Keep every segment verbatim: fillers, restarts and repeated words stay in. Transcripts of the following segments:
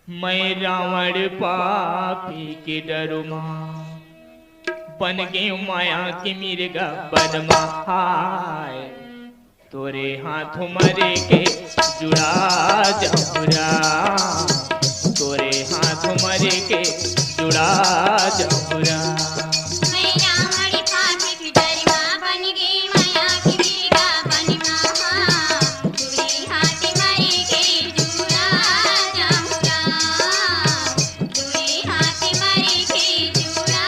मैं रावण पापी के डर मा बन गेंव माया के मिर्गा बन मा। हाय, तोरे हाथ मरे के जुड़ा जाहूं राम, तोरे हाथ मरे के जुड़ा जाहूं राम। मैं रावण पापी के डर मा बन गेंव माया के मिर्गा बन मा। हाँ, तोरे हाथ मरे के जुड़ा जाहूं राम, तोरे हाथ मरे के जुड़ा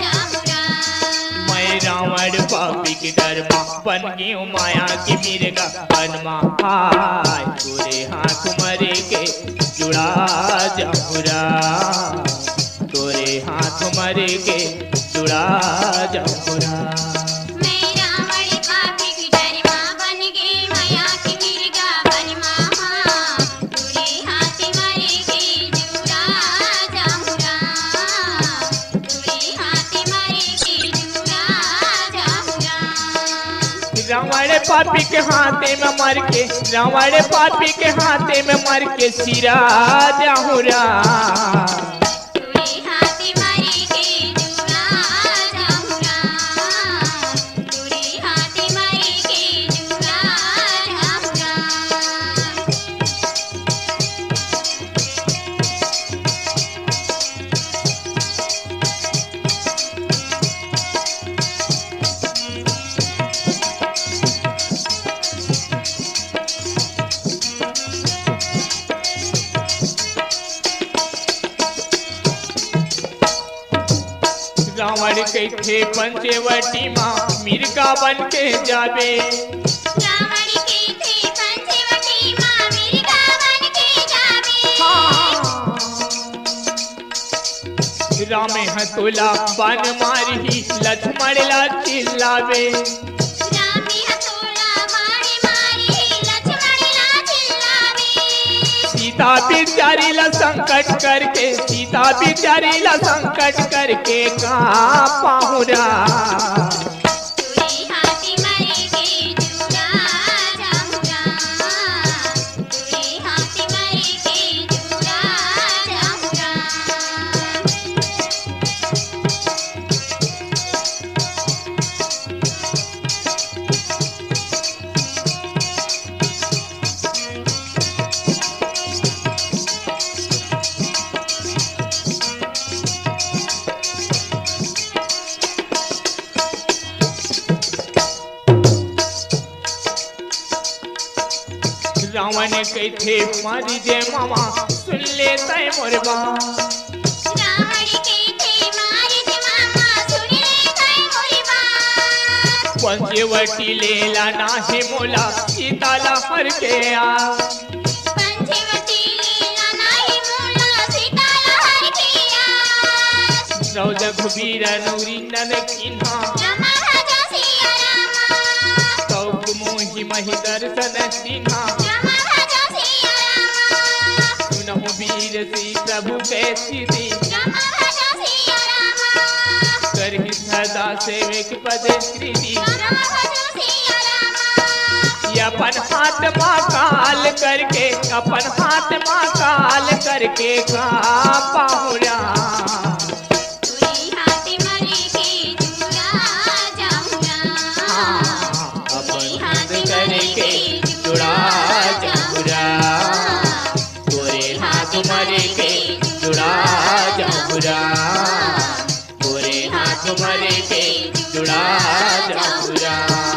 जाहूं राम। मैं रावण पापी के डर मा बन गेंव माया के मिर्गा बन मा। हाय, तोरे हाथ मरे के जुड़ा जाहूं राम, तोरे हाथ मरे के जुड़ा जाहूं राम। मैं रावण पापी के डर मा बन गेंव माया के मिर्गा बन मा। हाँ, तोरे हाथ मरे के जुड़ा जाहूं राम, तोरे हाथ मरे के जुड़ा जाहूं राम। रावण पापी के हाथे में मर के, रावण पापी के हाथे में मर के सिरा जाहूं राम। तोरे हाथ मरे के जुड़ा जाहूं राम, तोरे हाथ मरे के जुड़ा जाहूं राम। रावण कहिथे पंचवटी मा मिर्गा बन के जाबे। रावण कहिथे पंचवटी मा मिर्गा बन के जाबे। हाँ। रामे ह तोला बाण मारही, लक्ष्मण ला चिल्लाबे। रामे ह तोला बाण मारही, लक्ष्मण ला चिल्लाबे। सीता बिचारी ला संकट करके, सीता बिचारी ला संकट करके कहां पाहूं राम। तोरे हाथ मरे के जुड़ा जाहूं राम, तोरे हाथ मरे के जुड़ा जाहूं राम। रावण कहिथे मारी दे मामा, सुन ले तैं मोर बात। रावण कहिथे मारी दे मामा, सुन ले तैं मोर बात। पंचवटी ले लाना हे मोला, सीता ला हर के आ। पंचवटी ले लाना हे मोला, सीता ला हर के आ। रौद घुबीर नौरी नन किन्हा। राम भजो सिया राम। तब मोहि महि दर्शन दीन्हा। राम भजो सिया राम। सुनहु वीर श्री प्रभु के स्तुति। राम भजो सिया राम। करहि सदा सेवक पद कृति। राम भजो सिया राम। ये अपन हाथ मा काल करके, अपन हाथ मा काल करके कहां पाहूं राम। तोरे हाथ मरे के जुड़ा जाहूं राम। हाँ, अपन हाथ मरे के जुड़ा जाहूं राम। तोरे हाथ मरे के जुड़ा जाहूं राम। तोरे हाथ मरे के जुड़ा जाहूं राम।